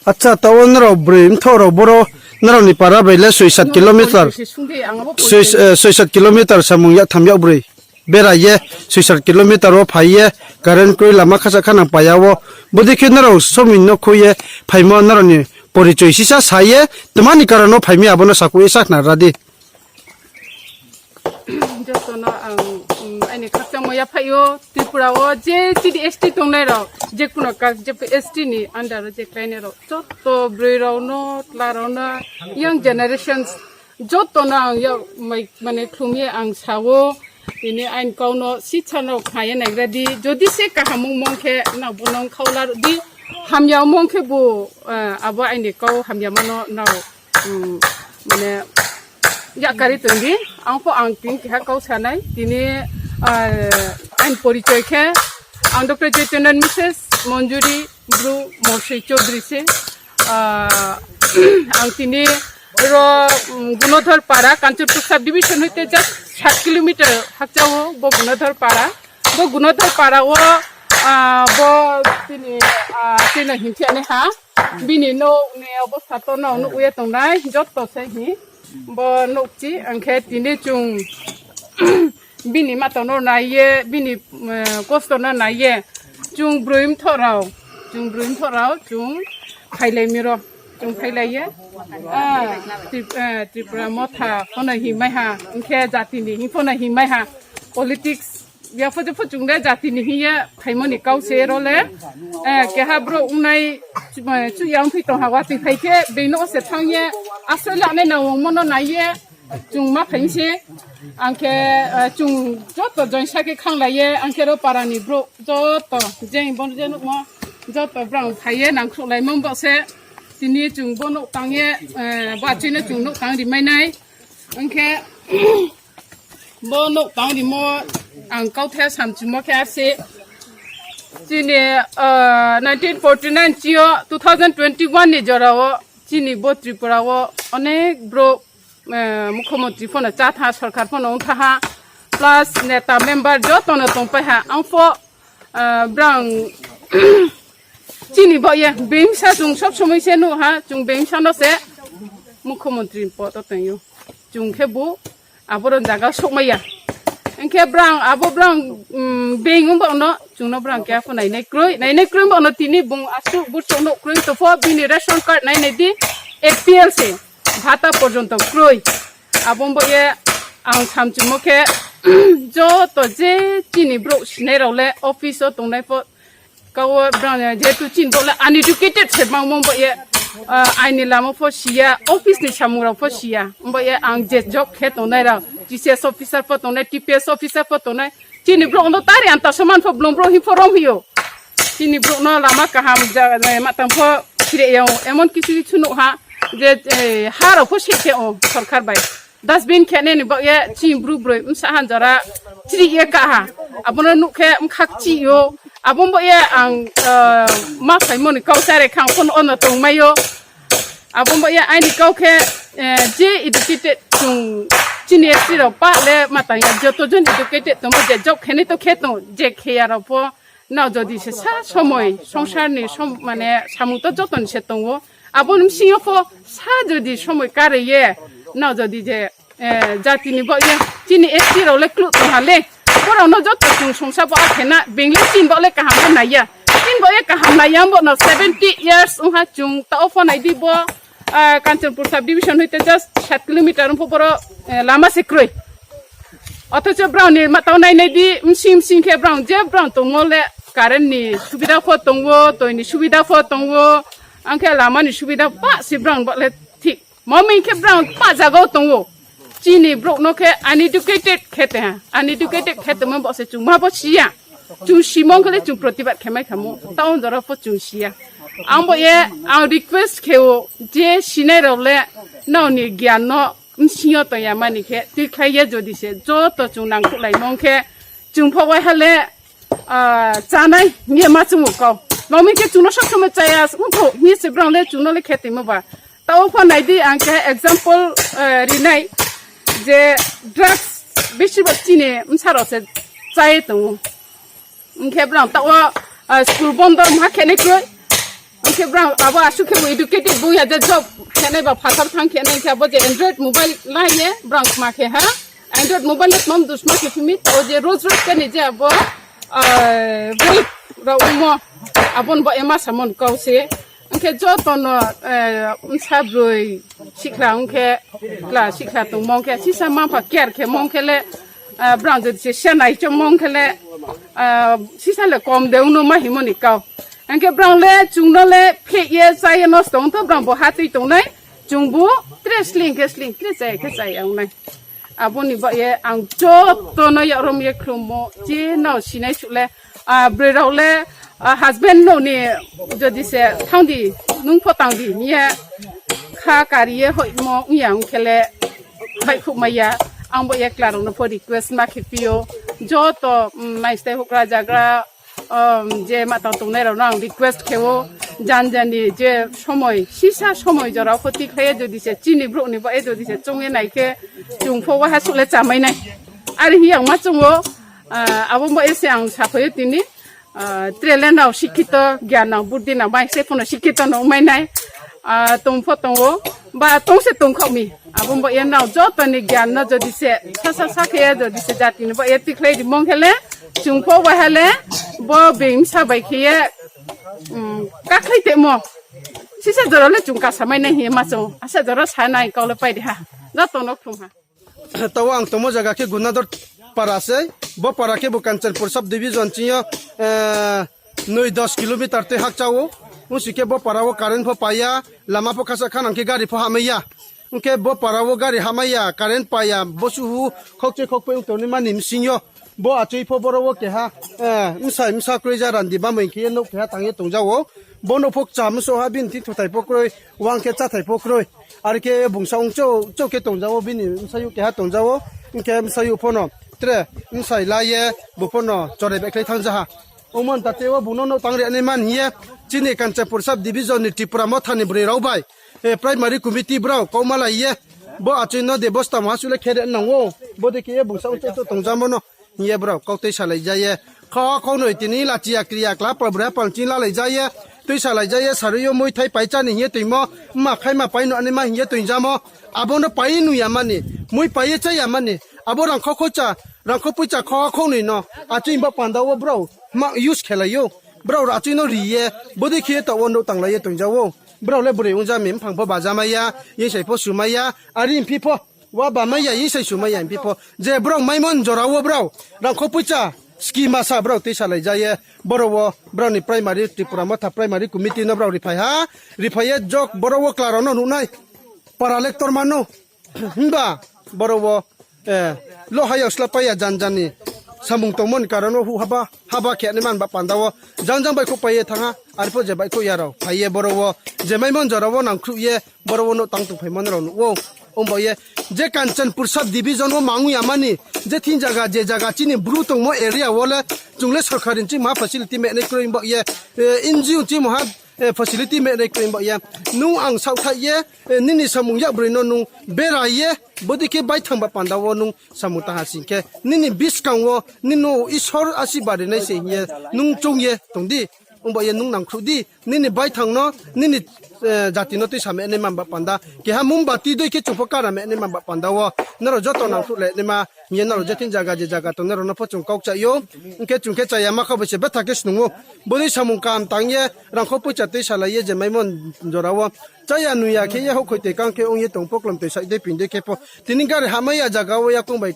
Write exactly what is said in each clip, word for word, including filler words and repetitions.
Acha, taoh wo nrao broi mthoh rao boro nrao ni para bai le soi sat kilometer, soi sat kilometer samung yaktham yakbroi bera ye soi sat kilometer wo phai ye current kroi, lama khasa khanang paya wo. Bodei khe nrao somoi no khui ye phaimo nrao ni porichoi sisa sa ye, tma ni karon wo phai mi abo no sakhouh ye sakhna ra di. Joto no ang, aini khakchangmo yaphaih ou, Tripura wo je chini S T tongnai rao, je kuno ka-, je S T ni under wo je kláinai rao, joto broi rao no, chla rao no, young generations, joto no ang yak mai, mane khlum ye ang sa ou, tini aini kau no sisa no khna ye naigra di, jodi se kaham ongmo khe nrao bo no khau laruh di, hamya ongmo khebu, abo aini kau hamyamo no nrao, mane, yakkari tong di, ang pho ang tini keha kau sa nai, tini, aini porichoi khe, ang Doctor Chaitanya Missus Manjuri Bru Morsoi Choudhury se, ang tini ro, Gunodhor Para, Kanchanpur sub division hoite just sat kilometer hakcha wo bo Gunodhor Para, bo Gunodhor Para wo, bo tini, tini hingphi nai ha, bini nouh ni obostha to no nuh ye tongnai, joto se hing, bo nouhchi, ang khe tini chung bini matang no nai ye, bini, kosto no nai ye, chung broi mthoh rao, chung broi mthoh rao, chung phailai mi ro, chung phailai ye, Tripura Motha pho no hingmai ha, ang khe jati ni hing pho no hingmai ha, politics ya pho je pho chung le jati ni hing ye phaimo ni kau se ro le, keha brouh ongnai, chuh ya ongphi tong ha, watoi phai khe being no se thanng ye, asoi lanai nangmo no nai ye, chung ma phai se, ang khe, chung joto joinsa khe khanglai ye, ang khe ro para ni brouh joto, je bo je nuhmo, joto brang phai ye nangkhruhlaimo bo se, tini chung bo nouh tang ye, bo achoi no chung nouh tang rimai nai, ang khe, bo nouh tang rimo, ang kauthai samchumo khe ase. Chini, nineteen forty nine chi yo two thousand twenty one ni jora wo, chini bo Tripura wo onek brouh, mukhomontri pho no chá tha, sorkar pho no ong tha ha, plus neta member joto no tongpai ha. Ang pho, brang chini baoh ye beingsa chung sob somoi se nuh ha, chung beingsa no se mukhomontri ni pod wo tong ou. Chung khebu aboro zaga souhmai ya. Hing khe brang, abo brang, being ong baoh no, chung no brang keha pho nainai kroi, nainai kroi ong baoh no tini bung asuh burchouh nouh kroi tong pho, bini ration card nainai di, A P L se, bhata porjonto kroi. Abo baoh ye ang samchumo khe, joto je chini brouh sinai rao le office wo tongnai pho, kau wo brang jehetu chini brouh le uneducated se bangmo baoh ye, aini lama pho si ya, office ni samung rao pho si ya. Baoh ye ang je job khe tongnai rao, T C S officer pho tongnai, T P S officer pho tongnai, chini brouh no tari anta soman pho blung brouh hing pho rom hi ou. Chini brouh no lama kaham, matang pho sire ya ou, emon kisu kisu nuh ha, je, ha rao pho se khe ou sorkar bai. Dustbin khe nai ni baoh ye chini bru broi bsa hanjara chri ye kah ha. Abo no nuh khe bkha kchih ou. Abo baoh ye ang, ma phaimo ni kau chare khe ang pho no tongmai ou. Abo baoh ye aini kau khe, je educated chung chini S T rao pah le ma tang ya, joto jon educated tongmo je job khe nai to khe tong, je khe ya rao pho, nrao jodi se sa somoi songsar ni, mane samung to joto ni se tong ou. Abo ni bsing yo pho sa jodi somoi kare ye, nrao jodi je, jati ni baoh ye, chini S T rao le kluh tong ha le. Bo rao no joto chung songsa bo akhe na, being le chini baoh le kaham le nai ya. Chini baoh ye kaham nai ya, bo no seventy years ong ha chung, taoh pho nai di bo, Kanchanpur sub division hoite just sat kilometer ong pho boro, lama se kroi. Othocho brao ni matang nainai di, bsing bsing khe brao je brao tongmo le current ni subida pho tong ou, toi ni subida pho tong ou, ang khe lama ni subida pah se brao baoh le thik. Mami khe brao pah zaga wo tong ou. Chini brouh no khe uneducated khe tong ha. Uneducated khe tongmo baoh se chung ma pho si ya. Chung simong khe le chung protibad khe mai khamo. Town jora pho chung si ya. Ang baoh ye, ang request khe ou, je sinai rao le, nrao ni gian no, bsing yo tong ya mani khe, tuikhlai ye jodi se, joto chung nangkhruhlaimo khe, chung pho waiha le, chánai hing ye ma chung ou kau. Mami khe chung no sob somoi chaya ongthou hing ye se brao le chung no le khe tongmo ba. Taoh pho nai di ang khe example, rinai je drugs besi bo chini bsa rao se chá ye tong ou. Hing khe brao taoh wo, school bondo mha khe nai kroi. Hing khe brang abo asuh khe bo educated bung ya je job khe nai ba phathar thanng khe nai khe abo je Android mobile la ye brang kma khe ha. Android mobile le tmam dusma khe phimi, o je roj roj khe ni je abo, ah, boi rao ongmo, abo ni bo ema samon kau se. Hing khe joto no, eh, bsa broi sikhla ong khe, kla sikhla tongmo ong khe, sisa mma-mpha care khe mong khe le, ah, brang jodi se senai chongmo ong khe le, ah, sisa le kom de ong no ma hingmo ni kau. Hing khe brang le chung no le pheh ye chá ye nosto ong tho, brang bo ha tui tongnai, chung bu tre sleing khe sleing, tre chá ye khe chá ye ong nai. Abo ni baoh ye ang joto no yakrom ye khlummo, je nrao sinai suh le, ah, broi rao le, ah, husband no ni jodi se thanng di, nung pho tang di hing ye kha kari ye hoihmo ong ya ong khe le baihkhouhmai ya. Ang bo ye kla rao no pho request ma khe phi ou. Joto, mm, naistai houhgra zagra, um, je ma tang tongnai rao no ang request khe ou, jan jan ni je somoi, sisa somoi jora pho tikhlai ye jodi se chini brouh ni baoh ye jodi se choung ye nai khe, chung pho waha suh le chámai nai. Are hing ye ang ma choung ou, ah, abo baoh ye se ang saphai ou tini, ah, tre le nrao sikhito, gyan nang, burdi nang, bai se pho no sikhito no ongmai nai, ah, tong pho tong ou, ba tong se tongkhaoh mi. Abo baoh ye nrao joto ni gyan no jodi se sasa sa khe ye jodi se jati ni baoh ye tikhlai rimo ong khe le, chung pho waha le, bo being bsa bai khe ye, mm, kakhlai temo. Sisa jora le chung kasamai nai hing ye ma choung ou. Asa jora sa nai kau le pai di ha. Joto no khlum ha. Taoh ang tongmo zaga khe Gunador para sei. Bo para khe bo Kanchanpur sub division ching yo, eh, noi dos kilometer tei hakcha ou. Ongsi khe bo para wo current pho pai ya, lama pho khasa khanang khe gari pho hamai ya. Ong khe bo para wo gari hamai ya, current pai ya, bo suhu khokchoi khokpoi ong tongnaima ni bsing yo. Bo achoi pho boro wo keha, eh, bsai bsa kroi ja randi bamoi khe ye nouh keha tang ye tongja ou. Bo nouh pho kcham souh ha, bini thing thuthai pho kroi, wang khe cháthai pho kroi. Are khe bung sa ong chouh chouh khe tongja ou, bini bsayouh keha tongja ou. Ong khe bsayouh pho no tre bsai la ye, bo pho no chorai baihkhlai thanng ja ha. Ongmo ni tate wo bung no nouh tang ri naima hing ye, chini Kanchanpur sub division ni Tipra Motha ni broi rao bai, eh, primary committee brao kaumalai ye, bo achoi no de bosta mha suh le khe ri nang ou, bodei khe ye bung sa ong chouh chouh tongjamo no hing ye brao kau tuisalai ja ye. Kha khaunoi tini lachi ya kri ya kla pal broi pal ching lalai ja ye, tuisalai ja ye, sarui yo mui thai pai chá ni hing ye toingmo, mma khaima pai no naima hing ye toingjamo, abo no pai ye nung ya mani, mui pai ye chá ya mani, abo rangkhau khoicha, rangkhau poicha kha khaunoi no achoi ba panda wo brao ma use khelai ou. Brao achoi no ri ye, bodei khe ye taoh wo nouh tanglai ye tongja ou. Brao le broi ongja mi, mphang pho baja mai ya, yesai pho su mai ya, are mphi pho wa ba mai ya, yesai su mai ya mphi pho. Je brao maimo ni jora wo brao rangkhau poicha scheme masa brao tuisalai ja ye, boro wo brao ni primary, Tipra Motha primary committee no brao riphai ha, riphai ye jok boro wo kla rao no nuh nai, para lector ma no. Himba boro wo, eh, lo ha yag sla pai ya jan jan ni samung tongmo ni karon wo huh haba, haba khe naima ni ba panda wo jang jang baihkhouh pai ye thanng ha, are pho je baihkhouh ya rao phai ye boro wo, je maimo ni jora wo nangkhruh ye, boro wo nouh tang tongphaimo no rao nuh ou. Ongba ye, je Kanchanpur sub division wo mang ya mani, je thing zaga, je zaga chini Bru tongmo area wo le, chung le sorkari ni ching maha facility mehnai kroi ongba ye, eh, N G O ching maha, eh, facility mehnai kroi ongba ye. Nung ang saohthaih ye, eh, nini samung yakbroi no nung bera ye, bodei khe baithang ba panda wo nung samung tang ha sing khe, nini buskang wo, nini no Isor asirbad rinai se hing ye, nung choung ye tong di. Ongba ye nung nangkhruh di, nini baithang no, nini, eh, jati no tuisa mehnai man ba panda. Keha mombati dei khe chung pho kara mehnai man ba panda wo. Nrao joto nangkhruh le naima hing ye nrao je thing zaga je zaga tongnai rao no pho chung kau kchai ou. Ong khe chung khe chaya ma kha bai se betha khe snung ou. Bodei samung kaham tang ye, rangkhau poicha tuisalai ye je maimo ni jora wo. Chaya nung ya khe ye houhkhoi toi kang khe ong ye tong pho klom toi saih dei ping dei khe pho. Tini gari hamai ya zaga wo yakoung bai,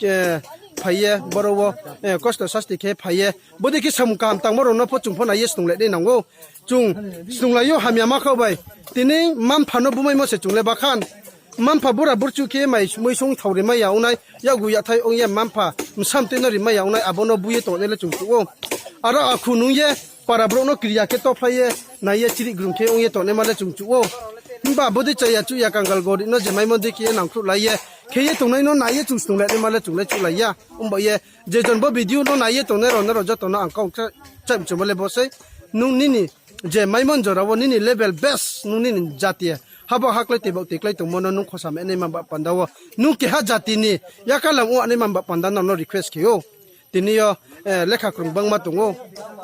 eh, phai ye boro wo, eh, kosto sasti khe phai ye. Bodei khe samung kaham tangmo rao no pho chung pho nai ye snunglai nai nang ou. Chung snunglai ou hamya ma kha bai. Tini mma-mpha no bumaimo se chung le bakhan. Mma-mpha bura burchuh khe mai mui sung thao rimai ya ong nai, yakgu yakthai ong ye mma-mpha bsa mtoi no rimai ya ong nai, abo no bu ye tongnai le chung chuh ou. Aro akhu nung ye para brouh no kri ya khe tophlai ye, nai ye chirih grung khe ong ye tongnaima le chung chuh ou. Himba bodei chaya chuh ya kangal gorib no je maimo dei khe ye nangkhruhlai ye, khe ye tongnai no nai ye chung snunglai naima le chung le chuhlai ya. Ongba ye, je jon bo video no nai ye tongnai rao, nrao joto no ang kau kcha-, kchaih mchumo le bo sei. Nung nini je maimo ni jora wo nini level best, nung nini jati haba haklái toi baoh toi klái tongmo no nung khosa mehnai man ba panda wo. Nung keha jati ni yakalam ong naima ba panda nrao no request khe ou. Tini yo, eh, lekha krung gbangma tong ou,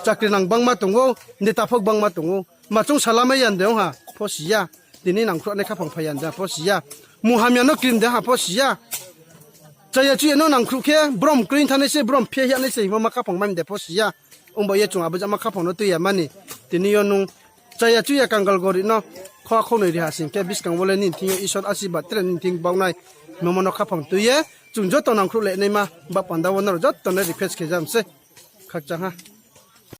chakri nang gbangma tong ou, neta pho gbangma tong ou. Ma choung salamai ya de ong ha pho si ya. Tini nangkhruhnai khaphang phai ya de pho si ya. Munghamya no krim de ha pho si ya. Chaya chuya no nangkhruh khe brom kroi thanai se, brom phe hiya nai se hingmo ma khaphang mai de pho si ya. Ongba ye chung abo jama khaphang no tui ya mani. Tini yo nung chaya chuya kangal gorib no khua khonoi ri ha sing khe, buskang wo le nini thing yo Isor asirbad tre nini thing baoh nai. Momo no khaphang tui ye chung joto nangkhruh le naima ba panda wo nrao joto no request khe jam se. Khakchang ha.